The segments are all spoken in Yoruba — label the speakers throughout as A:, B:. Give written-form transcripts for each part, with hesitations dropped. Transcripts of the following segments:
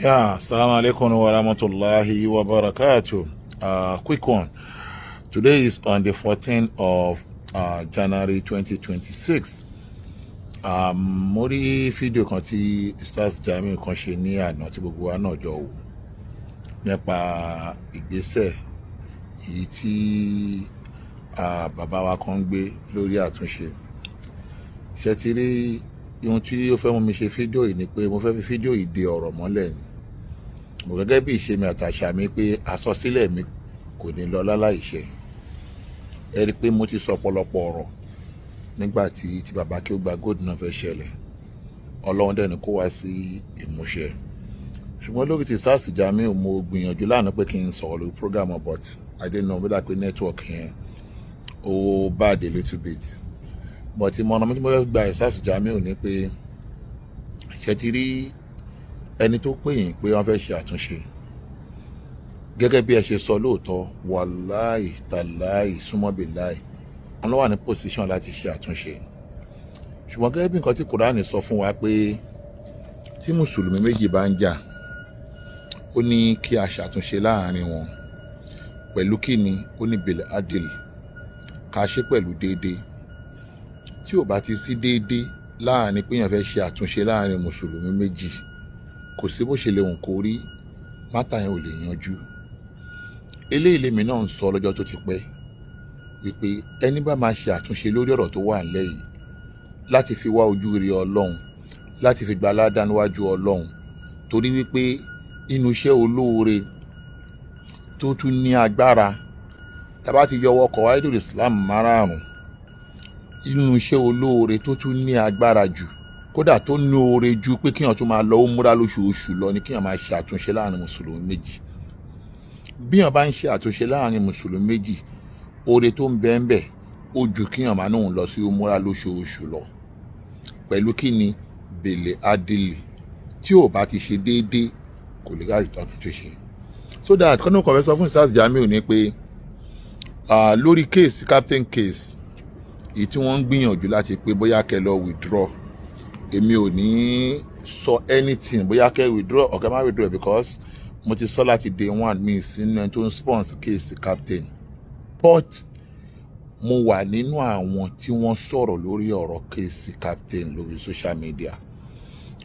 A: Yeah, assalamu alaikum wa rahmatullahi wa barakatuh. Quick one. Today is on the 14th of January 2026. Mo rí fídíò kan tí Ustaz Jamiu kan ṣe ní àná tí gbogbo wa náà jọ wò nípa ìgbésẹ̀ èyí tí bàbá wa kan ń gbé lórí àtúnṣe. Ṣé ti rí ohun tí ó fẹ́ mú mi ṣe fídíò yìí ni pé mo fẹ́ fi fídíò yìí de ọ̀rọ̀ mọ́lẹ̀ ni mo, gẹ́gẹ́ bí ìṣe mi àtàṣà mi, pé àsọsílẹ̀ mi kò ní lọ láláìṣẹ. Ẹ rí i pé mo ti sọ ọ̀pọ̀lọpọ̀ ọ̀rọ̀ nígbà tí bàbá kí ó gba gold náà fẹ́ ṣẹlẹ̀. Ọlọ́run dẹ̀ ní kó wá sí ìmúṣẹ. Ṣùgbọ́n lórí ti Ustaz Jamiu, mo gbìyànjú lánàá pé kí n sọ̀rọ̀ lórí program, but I didn't know whether pé network yẹn ó bad a little bit. But ìmọ̀ràn mi tí mo fẹ́ gba Ustaz Jamiu ni pé, ṣe ti rí ẹni tó pè yín pé wọ́n fẹ́ ṣe àtúnṣe, gẹ́gẹ́ bí ẹ ṣe sọ lóòótọ́, wàláì tàláì súnmọ́bìláì, wọn ló wà ní position láti ṣe àtúnṣe. Ṣùgbọ́n gẹ́gẹ́ bí nǹkan tí Kùránì sọ fún wa pé tí mùsùlùmí méjì bá ń jà, ó ní kí a ṣàtúnṣe láàrin wọn pẹ̀lú kíni? Ó ní bil adil, ká ṣe pẹ̀lú déédéé. Tí ò bá ti sí déédéé láàrin pé èèyàn fẹ́ ṣe àtúnṣe láàrin mùsùlùmí méjì, kò sí bó ṣe lè hùn kó rí, matter yẹn ò lè yanjú. Eléyìí lèmi náà ń sọ lọ́jọ́ tó ti pẹ́ wípé ẹni bá máa ṣe àtúnṣe lórí ọ̀rọ̀ tó wà nílẹ̀ yìí, láti fi wá ojú rí Ọlọ́run, láti fi gba aládàá níwájú Ọlọ́run, torí wípé inú iṣẹ́ olóore tó tún ní agbára, tá bá ti yọwọ́ kọ̀ wáyé Islam márààrún, inú iṣẹ́ olóore tó tún ní agbára jù, kódà tó ní oore ju pé kíyàn tún máa lọ múra lóṣooṣù lọ, ní kíyàn máa ṣe àtúnṣe láàrin mùsùlùmí méjì. Bíyàn bá ń ṣe àtúnṣe láàrin mùsùlùmí méjì, oore tó ń bẹ ń bẹ ó ju kíyàn máa nóun lọ sí múra lóṣooṣù lọ. Pẹ̀lú kí ni? Bil adili. Tí ò bá ti ṣe déédéé, kò lè ráàyè tó àtúnṣe ṣe. So that kọ́nù kan fẹ́ sọ fún Ustaz Jamiu ni pé lórí case captain, case èyí tí wọ́n ń gbìyànjú láti pé bóyá kẹ́ lọ withdraw, èmi ò ní sọ anything bóyá kẹ́ withdraw or kẹ́ má withdraw, because mo ti sọ láti day one, mi sínú ẹni tó ń sponsor case captain, but mo wà nínú àwọn tí wọ́n sọ̀rọ̀ lórí ọ̀rọ̀ case captain lórí social media.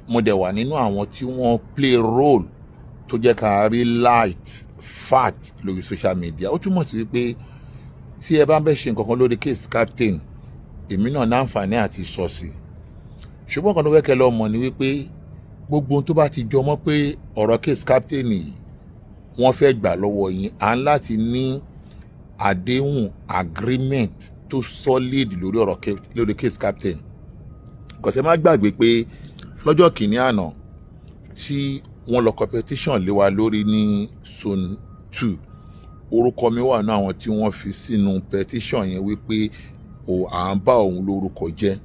A: Mo dẹ̀ wà nínú àwọn tí wọ́n play role tó jẹ́ ká rí light fact lórí social media. Ó túmọ̀ sí wípé tí ẹ bá ń bẹ́ ṣe nǹkan kan lórí case captain, èmi náà náǹfààní àti sọ sí. Ṣùgbọ́n kan tó fẹ́ kẹ́ lọ mọ̀ ni wípé gbogbo ohun tó bá ti jọ mọ́ pé ọ̀rọ̀ case captain yìí wọ́n fẹ́ gbà lọ́wọ́ yín, à ń láti ní àdéhùn, agreement tó solid lórí ọ̀rọ̀ lórí case captain. Kọ̀sẹ́ má gbàgbé pé lọ́jọ́ kìíní àná tí wọ́n lọ competition lé wa lórí ní zone 2, orúkọ mi wà ní àwọn tí wọ́n fi sínú petition yẹn wípé o à ń bá òun lórúkọ jẹ́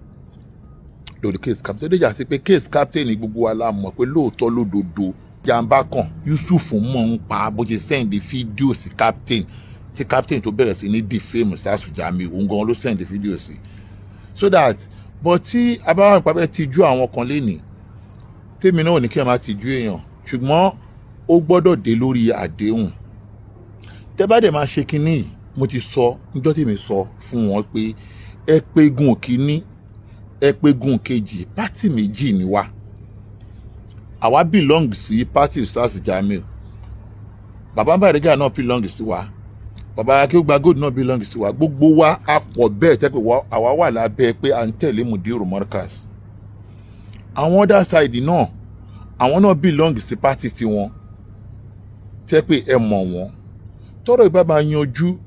A: lórí case captain. Ó dé jà sí pé case captain ní gbogbo wa la mọ̀ pé lóòótọ́ lódodo jàǹbá kan Yusuf mọ̀ ń pa bó ṣe send fídíò sí captain, tí captain tó bẹ̀rẹ̀ sí ní defame Ustaz Jamiu, òun gan ló send fídíò sí. So that, but tí abáwọn ìpàbẹ́ ti ju àwọn kan lénìí, tèmi náà ò ní kí ẹ máa tijú èèyàn, ṣùgbọ́n ó gbọ́dọ̀ dé lórí àdéhùn. Tẹ́ bá dẹ̀ máa ṣe kinní yìí, mo ti sọ níjọ́ tèmi sọ fún wọn pé ẹ pé gun kínní, ẹ pé gun kejì, party méjì ni wá. Àwa belong sí party Ustaz Jamiu, bàbá Bariga náà belong sí wa, bàbá Akéwùgbà Gold náà belong sí wa. Gbogbo wa a pọ̀ bẹ́ẹ̀ tẹ́ pé àwa wà lábẹ́ pé à ń tẹ̀lé Mudiru Markaz. Àwọn other side náà, àwọn náà belong sí party tiwọn tẹ́ pé ẹ mọ̀ wọ́n. Tọ́rọ̀ ìbá máa yanjú,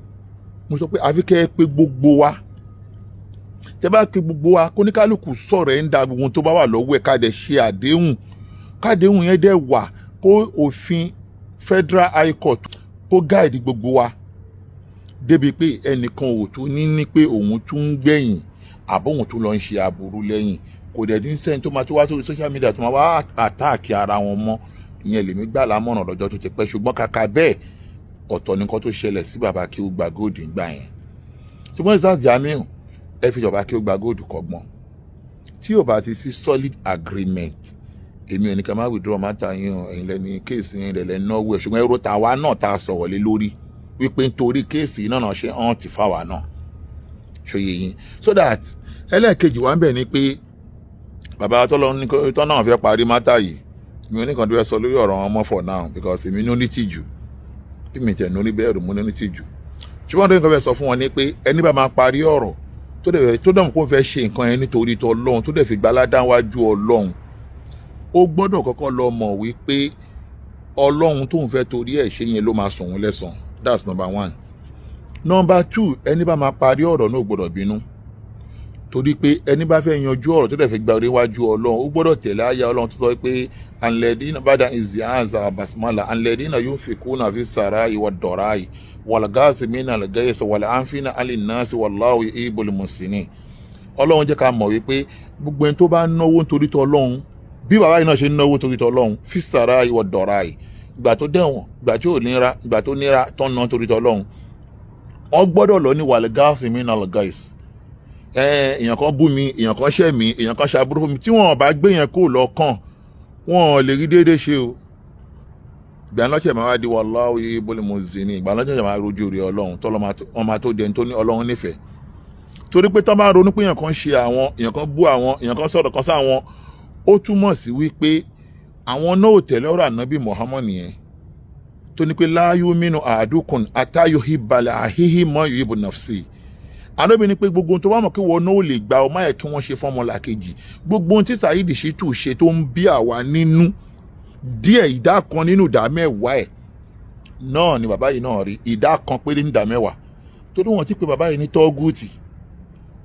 A: mo sọ pé àfi kẹ́ ẹ pé gbogbo wa. Tẹ́ bá pé gbogbo wa, kóníkálukú sọ̀rọ̀ ẹ̀ ń da gbogbo tó bá wà lọ́wọ́ ẹ̀, ká dẹ̀ ṣe àdéhùn, kádéhùn yẹn dẹ̀ wà, kó òfin Federal High Court kó guide gbogbo wa débi pé ẹnìkan ò tún ní pé òun tún ń gbẹ̀yìn àbóhun tún lọ ń ṣe aburú lẹ́yìn. Kò dẹ̀ ní sẹ́ni tó máa tó wá sórí social media tó máa wá attack ara wọn mọ́. Ìyẹn lèmi gbà lámọ̀ràn lọ́jọ́ tó ti pẹ́. Ṣùgbọ́n kàkà bẹ́ẹ̀, ọ̀tọ̀ nìkan tó ṣẹlẹ̀ sí bàbá kí ó gba gold ńgbà yẹn. Ṣùgbọ́n Ustaz Jamiu, ẹ fi jọba kí ó gba gold kọ́gbọ́n. Tí ò bá ti sí solid agreement, Èmi ò ní ká má withdraw matter yín o. Ẹ̀yin lẹ́ni case yín lẹ́lẹ́ náwó ẹ̀, ṣùgbọ́n ẹ̀rọ tàwa náà tá a sọ̀rọ̀ lé lórí wípé nítorí case náà ṣe hàn ti fáwa náà ṣòye yín. So that ẹlẹ́ẹ̀kejì wá ń bẹ̀ ni pé bàbá tọ́lọ́ tọ́ náà fẹ́ parí matter yìí, mi ò ní kàn tó fẹ́ sọ lórí ọ̀rọ̀ wọn mọ́ for now, because èmi ní onítìjú bí mi tẹ̀ ní oníbẹ̀rù, mo ní onítìjú. Ṣùgbọ́n tó ní kàn fẹ́ sọ fún wọn ni pé ẹni bá máa parí ọ̀rọ̀ tó dẹ̀ kó fẹ́ ṣe nǹkan yẹn nítorí tó Ọlọ́run, tó dẹ̀ fi gbaládá wájú Ọlọ́run, ó gbọ́dọ̀ kọ́kọ́ lọ mọ̀ wípé Ọlọ́run tóun fẹ́ torí ẹ̀ ṣe yẹn ló máa sùn òun lẹ́sàn. That's number one. Number two, ẹni bá máa parí ọ̀rọ̀ náà gbọ́dọ̀ bínú, torí pé ẹni bá fẹ́ yanjú ọ̀rọ̀ tó dẹ̀ fẹ́ gba orí wájú Ọlọ́run, ó gbọ́dọ̀ tẹ̀lé àyà Ọlọ́run tó sọ pé alladhina bada isti'aza basmala alladhina yunfikuna fi sarai wa darai wal gazimina al gaysa wal afina anin nasi wallahu yuhibbul muhsinin. Ọlọ́run jẹ́ ká mọ̀ wípé gbogbo ẹni tó bá náwó nítorí tó Ọlọ́run, bí bàbá yìí náà ṣe ń náwó torí tó Ọlọ́run, fi sarai wa darai, ìgbà tó dẹ̀wọ̀n, ìgbà tí ò nira, ìgbà tó nira tó ń ná torí tó Ọlọ́run, wọ́n gbọ́dọ̀ lọ ní wal gazimina al gays. Èèyàn kan bú mi, èèyàn kan ṣẹ̀ mí, èèyàn kan ṣàbúrò fún mi, tí wọn bá gbé yẹn kó lọ́kàn, wọn ò lè rí déédéé ṣe o. Ìgbà lọ́sẹ̀ máa wá di wallahu yuhibbul muhsinin. Ìgbà lọ́sẹ̀ máa rojú rí Ọlọ́run tọ́lọ́ wọn máa tó dẹni tó ní Ọlọ́run nífẹ̀ẹ́, torí pé tọ́ bá ronú pé èèyàn kan ṣe àwọn, èèyàn kan bú àwọn, èèyàn kan sọ̀rọ̀ kan sáwọn, ó túmọ̀ sí wípé àwọn náà ò tẹ̀lé ọ̀rọ̀ Ànábì Muhammad nìyẹn tó ní pé la yu'minu ahadukum hatta yuhibba li akhihi ma yuhibbu nafsi. Ànábì ní pé gbogbo ohun tó bá mọ̀ kí wọn náà ò lè gba ọ, má yẹ kí wọ́n ṣe fọ́mọ làkejì. Gbogbo ohun tí Saheed Shittu ṣe tó ń bí àwa nínú díẹ̀, 1% nínú 10% ẹ̀ náà ni bàbá yìí náà rí, 1% péré ní 10%, torí wọn ti pè bàbá yìí ní tọ́gùtì,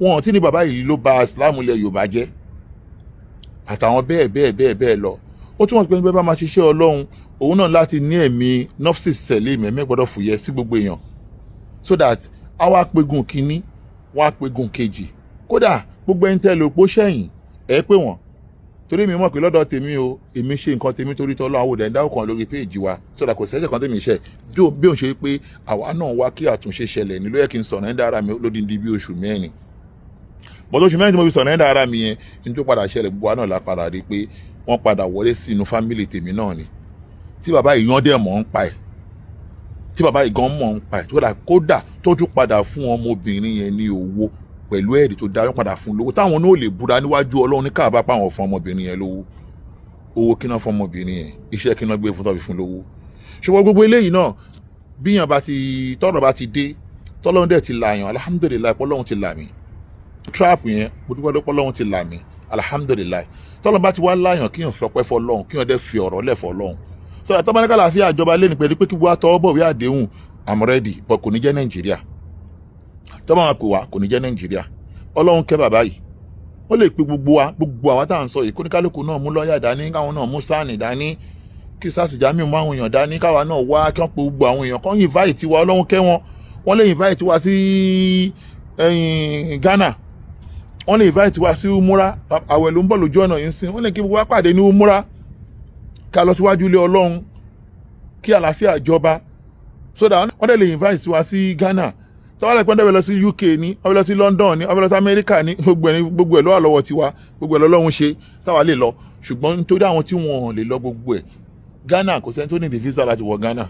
A: wọn ti ní bàbá yìí ló ba Islam ilẹ̀ Yorùbá jẹ́ àtàwọn bẹ́ẹ̀ bẹ́ẹ̀ bẹ́ẹ̀ bẹ́ẹ̀ lọ. Ó túmọ̀ sí pé níbẹ̀ bá máa ṣiṣẹ́ Ọlọ́run, òun náà láti ní ẹ̀mí nọ́fṣì sẹ̀lẹ̀, ẹ̀mí gbọ́dọ̀ fúyẹ́ sí gbogbo èèyàn, so that a wá pegun kínní, wọ́n á pegun kejì. Kódà gbogbo ẹni tẹ́ lò pó sẹ́yìn ẹ pé wọ́n, torí mi mọ̀ pé lọ́dọ̀ tèmi o, èmi ṣe nǹkan tèmi torí tọ́lọ́ àwọn òdẹ̀ ń dáwọ́ kan lórí péèjì wa, so that kò sẹ́sẹ̀ kan tèmi ṣe bí òun ṣe pé àwa náà wá kí àtúnṣe ṣẹlẹ̀ ní ló yẹ kí n sọ̀rọ̀ ní dára mi lódindi bí oṣù 4 bọ́dọ̀. Oṣù 4 tí mo fi sọ̀rọ̀ ní dára mi yẹn ní tó padà ṣẹlẹ̀, gbogbo wa náà la padà rí pé wọ́n padà wọlé sínú family tèmi náà ni, tí bàbá yìí yán dẹ̀ mọ̀ ń pa ẹ̀, tí bàbá yìí gan mọ̀ ń pa ẹ̀, kódà tó tún padà fún ọmọbìnrin yẹn ní owó pẹ̀lú ẹ̀rí tó dá padà fún lówó, táwọn náà lè búra níwájú Ọlọ́run ní káàbá pa àwọn fún ọmọbìnrin yẹn lówó. Owó kíná fún ọmọbìnrin yẹn? Iṣẹ́ kíná gbé fún tọ́fi fún lówó? Ṣùgbọ́n gbogbo eléyìí náà, bíyàn bá ti tọ́rọ̀ bá ti dé, tọ́lọ́run dẹ̀ ti làyàn, alhamdulillahi, pọ́lọ́run ti là mí. Trap yẹn, mo dúpẹ́ lọ́pọ̀ Ọlọ́run ti là mí, alhamdulillahi. Tọ́lọ́run bá ti wá láyàn, kíyàn fọpẹ́ fọlọ́run, kíyàn dẹ̀ fi ọ̀rọ̀ lẹ̀ fọlọ́run sọ̀rọ̀ tọ́ba ní kàlàáfíà àjọba lé ní pẹ̀lú pé kí wọ́n tọwọ́ bọ̀wé àdéhùn. I'm ready, but kò ní jẹ́ Nàìjíríà. Tọ́ba máa pè wá, kò ní jẹ́ Nàìjíríà. Ọlọ́run kẹ́ bàbá yìí, ó lè pe gbogbo wa, gbogbo àwọn tá à ń sọ yìí, kóníkálukú náà mú lọ́ọ̀yà dání, káwọn náà mú SAN dání, kí SARS Jamiu mú àwọn èèyàn dání, káwa náà wá, kí wọ́n pe gbogbo àwọn èèyàn kan invite wa. Ọlọ́run kẹ́ wọn, wọ́n lè invite wa sí Ghana, wọ́n lè invite wa sí Umura. Àwẹ̀ ló ń bọ̀ lójú ọ̀nà yìí sìn. Wọ́n lè kí gbogbo wa pàdé ní Umura, ká lọ síwájú ilé Ọlọ́run, kí àlàáfíà jọba, so that wọ́n dẹ̀ lè invite wa sí Ghana. Tọ́wọ́ lẹ́pẹ́ dẹ̀ lọ sí UK ní, wọ́n lọ sí London ní, wọ́n lọ sí America ní, gbogbo ẹ̀ ní, gbogbo ẹ̀ ló wà lọ́wọ́ tiwa, gbogbo ẹ̀ lọ́lọ́run ṣe táwa lè lọ. Ṣùgbọ́n nítorí àwọn tí wọ́n lè lọ gbogbo ẹ̀, Ghana, kò sẹ́ni tó ní visa láti wọ Ghana.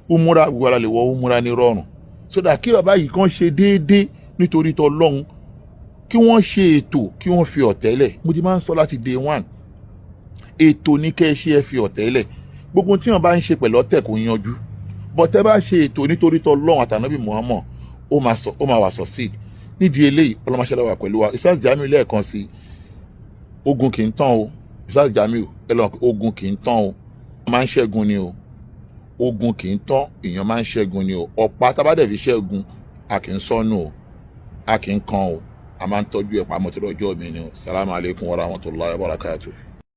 A: Umura, gbogbo ara lè wọ umura ní rọrùn, so that kí bàbá yìí kàn ṣe déédéé nítorí tọlọ́run, kí wọ́n ṣe ètò, kí wọ́n fi ọ̀tẹ̀ lẹ̀. Mo ti máa ń sọ láti day one, ètò ní kẹ́ ẹ ṣe, ẹ fi ọ̀tẹ̀ lẹ̀. Gbogbo tí wọ́n bá ń ṣe pẹ̀lú ọ̀tẹ̀ kò yanjú, bọ́tẹ́ bá ṣe ètò nítorí tọlọ́run àtànábì Muhammad, ó máa wà succeed. Nídìí eléyìí, ọlọ́mọṣẹ́ wà pẹ̀lú wa. Ustaz Jamiu, lẹ́ẹ̀kan sí, ogun kì í tán o. Ustaz Jamiu, ẹ lọ, ogun kì í tán o, máa ń ṣẹ́gun ni o. Ogun kì í tán, èèyàn máa ń ṣẹ́gun ni o. Ọ̀pá tábàdẹ̀ fi ṣẹ́gun, a kì í sọnù o, a kì í kan o, a máa ń tọ́jú ẹ̀ pamọ́ tó lọ́jọ́ mi ni o. Salamu alaykum wa rahmatulahi wa barakatuh.